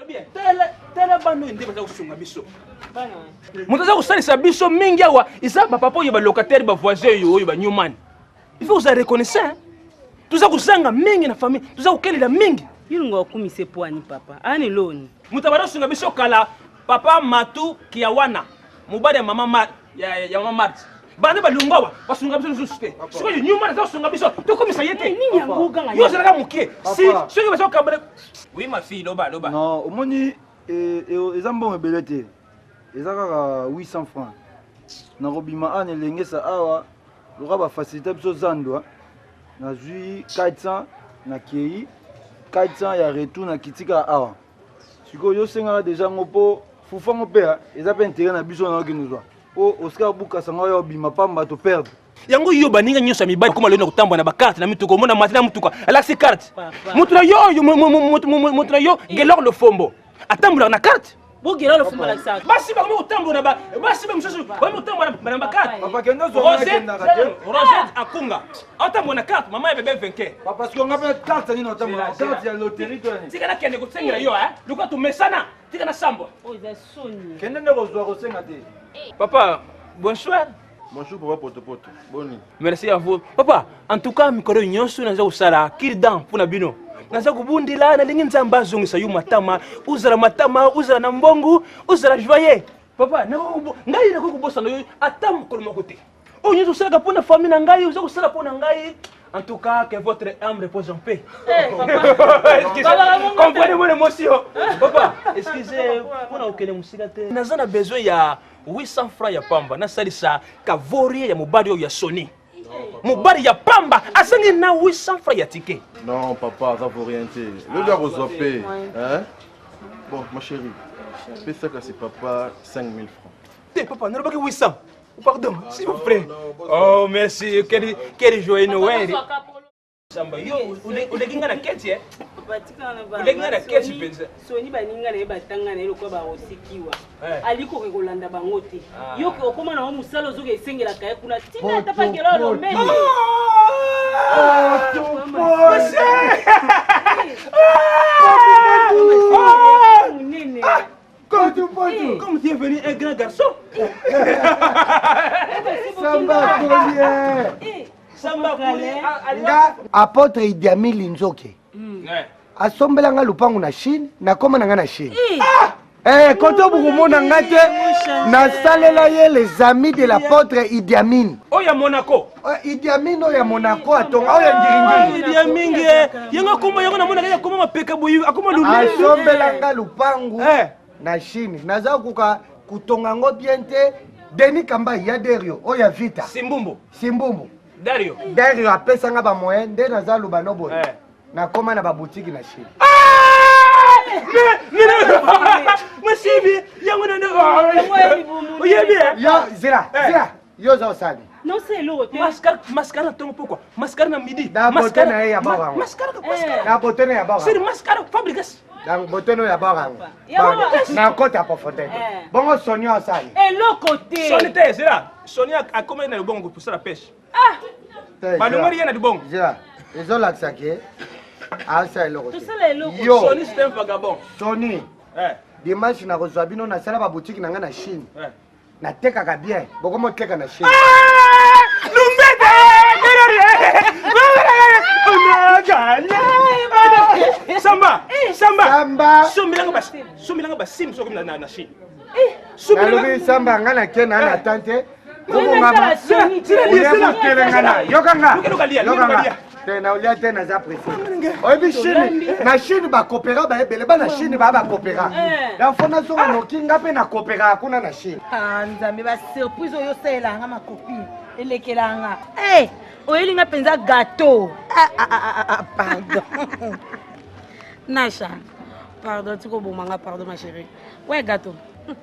Bien, tala tala bana oyo nde baza kosunga biso. Moto aza kosalisa biso mingi awa eza bapapa oyo balocataire bavoisin oyo oyo banewman. Il faut kozala reconnaissant. Toza kozanga mingi na famille, toza kokelela mingi. Yo olinga okumisa epwani papa ani loni. Moto abanda kosunga biso kala papa Matu Kiawana, mobali ya mama Ma, ya, ya mama Marthe. Banda balongwa awa basunga biso lisusu te. Sikoyo Newman aza kosunga biso, tokomisa ye te. Nini yango oganga? Yo ozalaka moke. Si soki baza kokabela Oui ma fille, loba loba. Non, omoni eh, eh, eza mbongo ebele te. Eza kaka 800 francs. Nakobima awa na elengesa awa lokola bafacilite biso zando nazwi 400 nakei 400 ya retour nakiti kaka awa sikoyo yo osengaka deja yango mpo fufu yango mpe eza mpe interet na biso naokende ozwa mpo oscar bukasa ngo oyo obima pamba to perdre yango yo baninga nyonso ya mibali koma lelo na kotambola na bakarte na mituka omona mati na motuka alakisi karte moto na yo oyo moto na yo gelor lofombo atambolaka na karte bogela lofombo alakisaka basi bakomi kotambola na basi mosusu bakomi kotambola na bakarte papa kende ozwa rosette akunga atambola na karte mama ya bebe vainqueur papa sikoyo nga mpe karte nini otambola karte ya loterie to tika nakende kosengela yo lokola tomesana tika nasambwa kende nde kozwa kosenga te papa bonsoir Bonjour papa Potopoto. Boni. Merci à vous. Papa, en tout cas mikolo nyonso naza kosala cure-dent mpo na bino. Naza kobundela nalingi Nzambe azongisa yo matama, ozala matama, ozala na mbongo, ozala joyeux. Papa, ngai nakoki kobosana yo ata mokolo moko te. Oyo nyonso osalaka mpo na famille na ngai, oza kosala mpo na ngai. En tout cas, que votre âme repose en paix. Hey, papa. Comprenez mon émotion. Papa, excusez, mpo na kokende mosika te. Naza na besoin ya 800 francs ya pamba nasalisa kavorie ya mobali oyo ya soni mobali ya pamba azangi na 800 francs ya ticket non papa aza vaurien te lobi akozwa mpe bon ma chérie pesa kasi papa 5000 francs te papa nalobaki 800 pardon s'il vous plaît oh merci quel, quel joyeux noël Samba yo oleki nga na keti eh? Oleki nga na keti mpenza. Soni baninga na ye batanga na ye lokola barosikiwa. Eh. Ali koke kolanda bango te. Ah. Yo ke okoma na mosala ozoka esengelaka ye kuna tina ata pakela olomene. Monene. Comme, comme tu es venu un grand garçon. Samba Collier. Samba Collier. Nga apôtre Idi Amin Linzoke. Mm. Asombela nga lupangu na Chine, nakoma na nga na Chine. Ah! Eh, koto bokomona nga te nasalela ye les amis de l'apôtre Idi Amin. Oyo ya Monaco. Eh, Idi Amin oyo ya Monaco atonga oyo ya ngiringiri. Idi Amin eh, yango akoma yango namonaka ye akoma mapeka boye akoma lulelu. Asombela nga lupangu eh. na Chine. Naza koka kotonga yango bien te. Denis Kambayi ya Derio oyo ya Vita. Simbumbu. Simbumbu. Dario. Dario apesa nga ba moyen nde naza loba no boye. Eh. Nakoma na ba boutique na Chine. Masibi yango na oyebi Yo zela zela yo oza osali. Non c'est eloko te. Mascara mascara na tongo pokwa mascara na midi. Na bote na ye ya bord yango. Mascara mascara. Na bote na ya bord. C'est mascara Fabregas. Na bote na ya bord yango. Na kota profondeur. Bongo Sonia osali. Eloko te. Soni te zela. Sonia akomaki na lobongo kosala pêche. Ah! Balongoli ye na libongo. Zela ezolakisa ke asala eloko te. Tosala eloko. Yo Soni c'est un vagabond. Soni Eh. dimanche nakozwa bino nasala ba boutique na ngai na Chine. Eh. Natekaka bien bokoma oteka na Chine. Lumbete! Samba! Samba! Samba! Sombelanga ba sombelanga ba sim soki na na Chine. Nalobi samba ngai nake na na tante obongama oyekotelengana yokanga yokanga te naolia te naza presse oyebi chine na chine bakopera baebele bana chine baa bakopera donc fo nazonga noki nga mpe nakoperaka kuna na chine nzambe basurprise oyo osalelanga ma copine elekelanga e oyeli nga mpenza gâteau pardon nasha pardon tikoboma nga pardon ma chérie ouais gâteau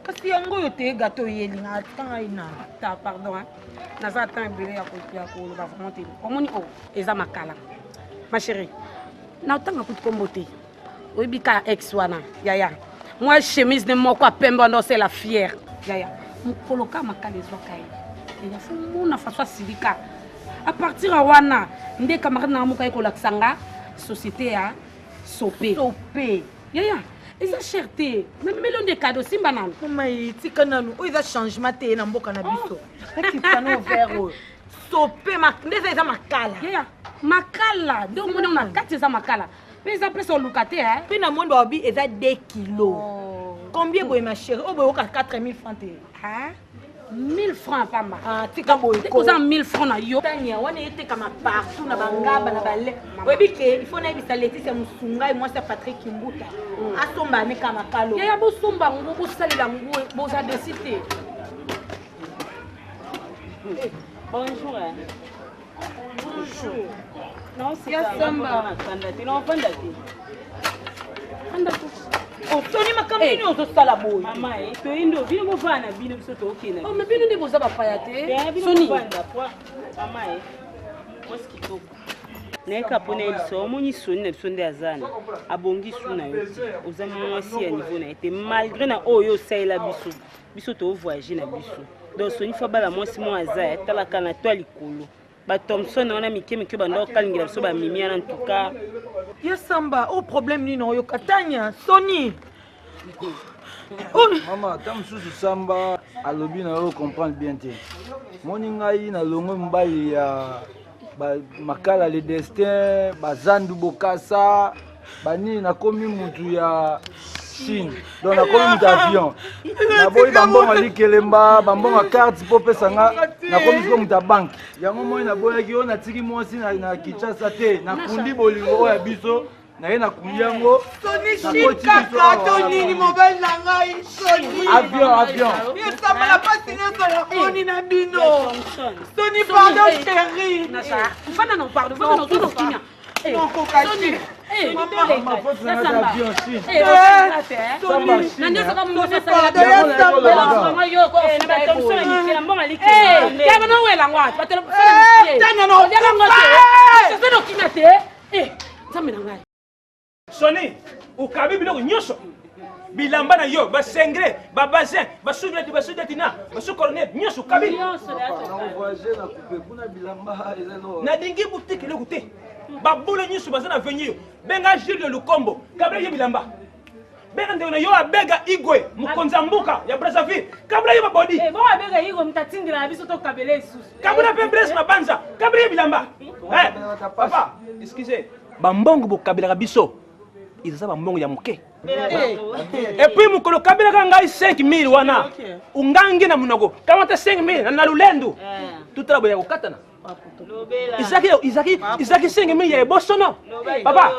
kasi yango oyo te gâteau oyeli nga atika ngai na ta pardon hein. Naza temps ebele ya koloba vraiment te omoni oyo eza makala ma chérie natanga kutu kombo te oyebi kaka ex wana yaya mwa chemise ne moko ya pembe wana osela fiere yaya mokolo kaka makala ezwaka ye yaya fo mona faso asilika a partir ya wana nde camarade nanga moko aye kolakisa nga société ya sope sope yaya. Eza cher te. Namemeli yo nde cadeau, simba nanu. Mama ye tika nanu oyo eza changement te na mboka na biso. Nakitisa no verre oyo. Sope nde eza eza makala. Yaya, makala nde omoni yango na kati eza makala. Mpe eza place oluka te eh. Mpe na moni babi eza 2 kilos. Combien boye ma chérie? Oyo boye oyoka 4000 francs te. Hein? 1000 francs pamba. Ah, tika boye ko. Oza 1000 francs na yo. Tania wana etekama partout na bangaba na bale. Oyebi ke il faut nayebisa Laetitia Musungai mwasi ya Patrick Kimbuta. Asomba ne kama kalo. Yaya bosomba ngo bosalela ngo boza desi te. Bonjour. Hein. Bonjour. Non, c'est ça. Samba. Kanda te, non, vanda te. Kanda te. Otoni makambo nini ozosala boye? Mama, eh, toyei nde bino bovanda na bino biso tokende. Oh, mais bino nde boza bapaya te. Eh, bino Soni. bovanda po. Mama, eh. Mwasi kitoko. nayeka mpo nayebisa omoni soni na biso nde aza na abongi su na yo te oza mwasi ya niveau na ye te malgré na oyo osalela biso biso tovoyage na biso donc soni fo abala mwasi moko aza ya talaka na to ya likolo bathomson wana mike mike banda kokalingela biso bamimi wana ntuka Ye Samba, o problème nini oyoka Tania, Soni. Mama, ata mosusu Samba alobi na yo comprendre bien te. Moni ngai nalongwe mobali ya ba makala le destin, bazandu bokasa, banini nakomi mutu ya Chine. Donc nakomi mutu ya avion. Naboyi bambongo ya likelemba, bambongo ya carte mpo opesa nga, nakomi sikoyo mutu ya banque. Yango moi naboyaki yo natiki mwasi na, na Kinshasa te, nakundi bolingo oyo ya biso naye nakundi yango. Soni Nakoti Chine biso kaka awa. to nini mobali na ngai Soni. Avion, avion. Ye Samba na pasi nyonso namoni na bino. Soni pardon chérie. Fanda na pardon, fanda na ozo kimia. Nakoka te. Mama, faut na nga avion Chine. Samba Chine. Na nde soka mungu Soni pardon ya Samba. Tania na okimia te nzambe na ngai Soni, okabi biloko nyonso bilamba na yo basengre babazin basudeti basudeti na basucornet nyonso okabi Nakovoyage na coupe kuna bilamba eza eloko. nalingi butike eloko te babule nyonso baza na avenir benga julio lukombo kabla ye bilamba benga ndeko na yo abega igwe mokonzi ya mboka ya brazzaville kabla ye babodi bongo abega igwe moto atindela na biso tokabela lisusu kabla mpe blaise mabanza kabla ye bilamba Eh, papa excusez bambongo bokabelaka biso eza bambongo ya moke epuis mokolo okabelaka ngai 5000 wana ungangi na monoko kamata 5000 na lulendu tutala boya kokatana ezalaki ezalaki ezalaki 5000 ya ebosono papa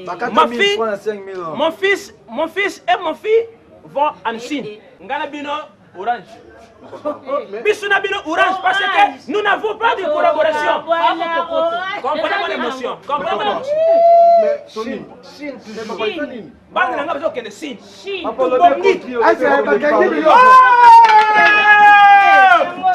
Bakata ma 1000 fille francs na 5000 euros. mon fils mon fils et mon fille vont en Chine ngai na bino orange biso na bino orange parce que nous n'avons pas de collaboration. Comprenez mon émotion, comprenez mon émotion. Mais Sony, Chine mais papa eza nini? Bana na ngai bazokende Chine. Papa, olobi ekoti, olobi Asi, ekoti. bakangi biloko.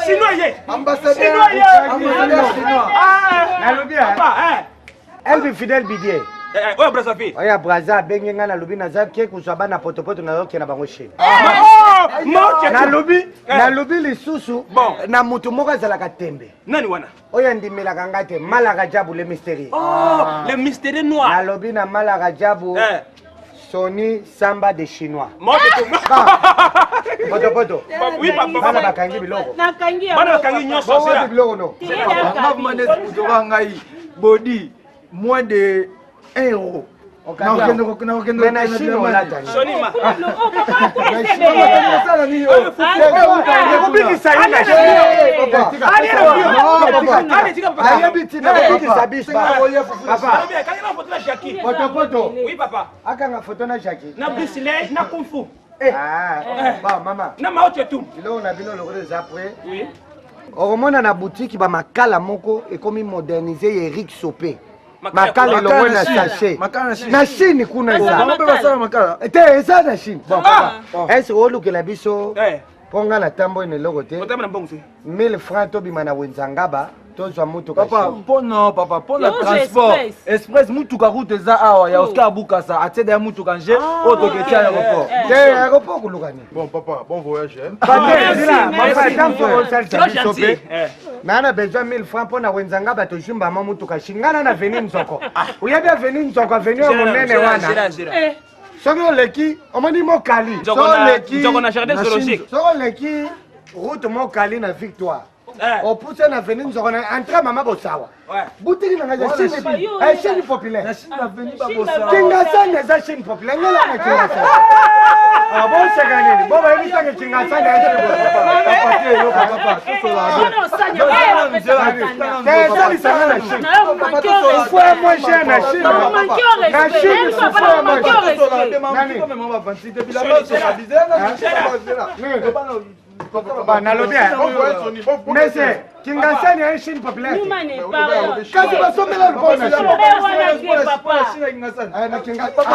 Chinois ye. Ambassadeur, Chinois ye. ambassadeur chinois. Ah, Nalobi, hein. Papa, eh. Elvi Fidel Bidier. Eh, oyo Brazzaville. Oya Brazza abengi ngai nalobi naza ke kozwa bana potopoto nazokende na bango Chine. Oh, Mao Nalobi, Eh. nalobi lisusu Bon. na moto moko azalaka tembe. Nani wana? Oyo andimelaka ngai te Malaka Jabu le mystérieux. Oh, le mystérieux noir. Nalobi na Malaka Jabu Eh. Sony Samba de Chinois. Mao Tse-tung. Potopoto. Oui, papa. Bana bakangi biloko. nakangi Bana bakangi nyonso Bongo zela. wapi biloko no. Nga vraiment neti moto oka ngai bodi moins de 1 euro. Okandi yango. Mais na Chine olata nini? Sony ma. Osala nini oyo? Ekobikisa ye na Chine. Allez, Papa. Allez, tika papa. Nayebi ntina kobikisa biso. Papa. Alobi, kangi na photo na Jackie. Potopoto. Oui, papa. Akanga photo na Jackie. Na Bruce Lee, na Kung Fu. Ah, bon mama. Na Mao Tse-tung. Biloko na bino lokola eza prêt. Oui. okomona na butiki bamakala moko ekomi modernise ya Eric Sope. Makala Makala elongwe na Makala na sachet. Chine. Makala na Chine. Na Chine kuna eza. Bango mpe basala makala. Te eza na Chine. Bon papa. Est-ce olukela biso Eh. mpo nga na tambo na eloko te Otama na mbongo te. 1000 francs tobima na wenzangaba tozwa motuka Papa, Chine. mpona papa, mpona Yo, transport. Express. Express mutuka route eza awa ya Oscar Bukasa, atie deya mutuka nje oyo toketia aéroport. Te aéroport koluka nini? Bon papa, bon voyage. Hein? Batezila, merci. papa ntango osalisa Trop biso gentil. mpe Eh. naa na besoin 1000 francs mpo na wenzanga bato jumbama motuka Chine. Nga na na aveni Nzoko. Oyebi aveni Nzoko, aveni oyo monene wana. Zela, zela. Soki oleki omoni mokali. Nzoko na- nzoko na jardin zoologique. Soki oleki route mokali na victoire. Opuse na avenue nzoko na entre mama bosawa. Butiki na ngai eza chaîne eh, chaîne populaire. Kingasani eza chaîne populaire. Ngela na Kingasani. Ah bon seka nini? Bo bayebi tange Kingasani eza chaîne populaire. Esalisa nga na Chine. Fufu ya moins cher na Chine. Na Chine fufu ya moins cher. Nani? Ba nalobi mese Kingasani ya Chine populaire. Kasi basombela lupango na Chine. Na Kingasani.